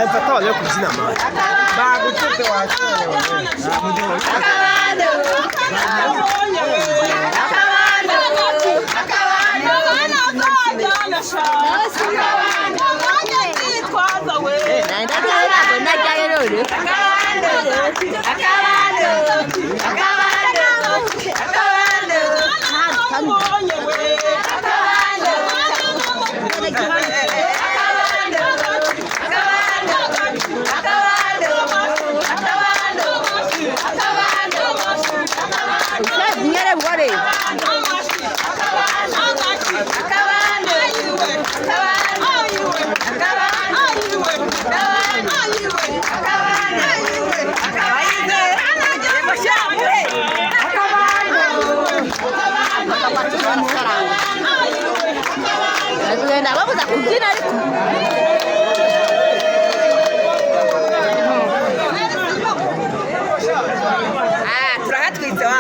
Mfata abantu bari kubyina mani. Bagucitse wakerewe. Babuza kubyina ariko. Turahatwitse wa.